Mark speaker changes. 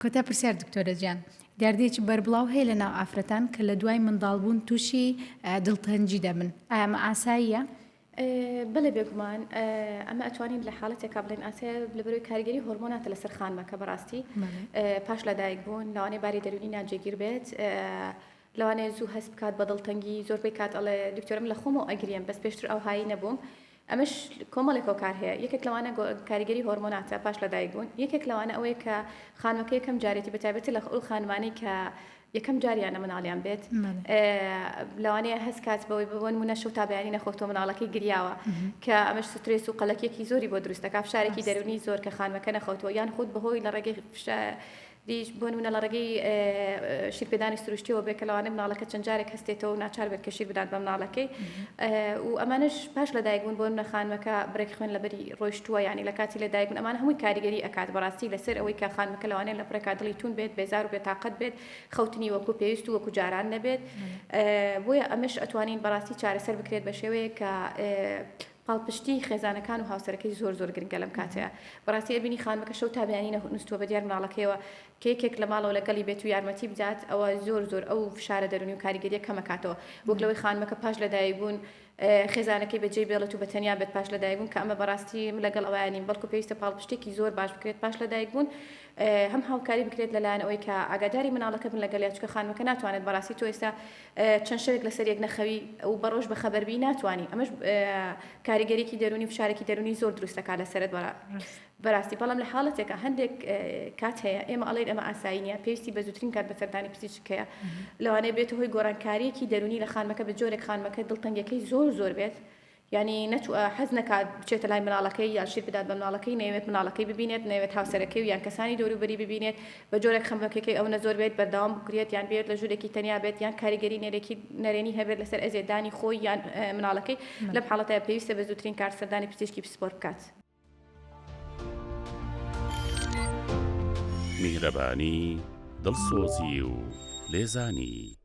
Speaker 1: کۆتا پرسیار دکتۆرە گیان، دیاردەیەکی بەربڵاو هەیە لە ناو ئافرەتان کە لە دوای منداڵبوون تووشی دڵتەنگی دەبن، ئایا ئەمە ئاساییە؟
Speaker 2: بەڵێ بێگومان ئەمە ئەتوانین لە حاڵەتێکا بڵێین ئاسایە لەبەرەوەی کاریگەری هۆرمۆناتە لەسەر خانمەکە بەڕاستی پاش لەدایک بوون لەوانەیە باری دەروونی ناجێگیر بێت لەوانەیە زوو هەست بکات بە دڵتەنگی زۆربەی کات ئەڵێ دکتۆرم لە خۆمەوە ئەگریم بەس پێشتر ئەوهایی نەبووم ئەمەش کۆمەڵێک هۆکار هەیە، یەکێک لەوانە کاریگەری هۆرمۆناتە پاش لەدایکبوون، یەکێک لەوانە ئەوەیە کە خانمەکە یەکەم جارێتی بەتایبەتی لە ئەو خانمانەی کە یەکەم جاریانە مناڵیان بێت لەوانەیە هەست کات بەوەی بۆ نمونە شەو تا بەیانی نەخەوتووە مناڵەکەی گریاوە کە ئەمەش سترێس و قەلەکیەکی زۆری بۆ دروست دەکات فشارێکی دەروونی زۆر کە خانمەکە نەخەوتووە یان خود بەهۆی لە ڕێگەی دیش بۆ نموونە لە ڕێگەی شیرپێدانی سروشتیەوە بێت کە لەوانەیە مناڵەکە چەند جارێک هەستێتەوە و ناچار بێت کە شیر بدات بە مناڵەکەی و ئەمانەش پاش لەدایکبوون بۆ نمونە خانمەکە برێک خوێن لەبەری ڕۆیشتووە یعنی لە کاتی لەدایکبوون ئەمانە هەمووی کاریگەری ئەکات بەڕاستی لەسەر ئەوەی کە خانمەکە لەوانەیە لە پڕێکا دڵی توند بێت بێزار و بێتاقەت بێت خەوتنی وەکو پێویست و وەکو جاران نەبێت بۆیە ئەمەش ئەتوانین بەڕاستی چارەسەر بکرێت بە شێوەیەک کە پاڵپشتی خێزانەکان و هاوسەرەکەی زۆر زۆر گرنگە لەم کاتەیا بەڕاستی ئەبینی خانمەکە شەو تا بەیانی نوستوە بە دیار مناڵەکەیەوە کە یەکێک لە ماڵەوە لەگەڵی بێت و یارمەتی بدات ئەوە زۆر زۆر ئەو فشارە دەرونی و کاریگەریە کەمەکاتەوە وەک لەوەی خانمەکە پاش لەدایک بوون خێزانەکەی بەجێی بێڵێت و بە تەنیا بێت پاش لەدایک بوون کە ئەمە بەڕاستی من لەگەڵ ئەوەیا نیم بەڵکو پێویستە پاڵپشتێکی زۆر باش بکرێت پاش لەدایک بوون هەم هاوکاری بکرێت لەلایەن ئەوەی کە ئاگاداری مناڵەکە بن لەگەڵیا چونکە خانمەکە ناتوانێت بەڕاستی تۆ ئێستا چەند شەوێک لەسەر یەک نەخەوی و بە ڕۆژ بەخەبەر بی ناتوانی ئەمەش کاریگەریی دەروونی و فشارێکی دەروونی زۆر دروست دەکات لەسەرت بەراستی بەڵام لە حاڵەتێکا هەندێک کات هەیە ئێمە ئەڵێین ئەمە ئاسایی نییە پێویستی بە زووترین کات بە سەردانی پزیشک هەیە لەوانەیە بێتە هۆی گۆڕانکارییەکی دەروونی لە خانمەکە بە جۆرێک خانمەکە دڵتەنگیەکەی زۆر زۆر بێت یانی نەچوو حەز نەکات بچێتە لای مناڵەکەی یان شیر بدات بە مناڵەکەی نەیەوێت مناڵەکەی ببینێت نەیەوێت هاوسەرەکەی و یان کەسانی دەوروبەری ببینێت بە جۆرێک خەمۆکیەکەی ئەونە زۆر بێت بەردەوام بگریێت یان بێت لە ژوورێکی تەنیا بێت یان کاریگەری نەرێکی نەرێنی هەبێت لەسەر ئەزیەتدانی خۆی یان مناڵەکەی لەم حاڵەتە پێویستە بە زووترین کات سەردانی پزیشکی پسپۆر بکات.
Speaker 3: میهرەبانی، دڵسۆزی و لێزانی.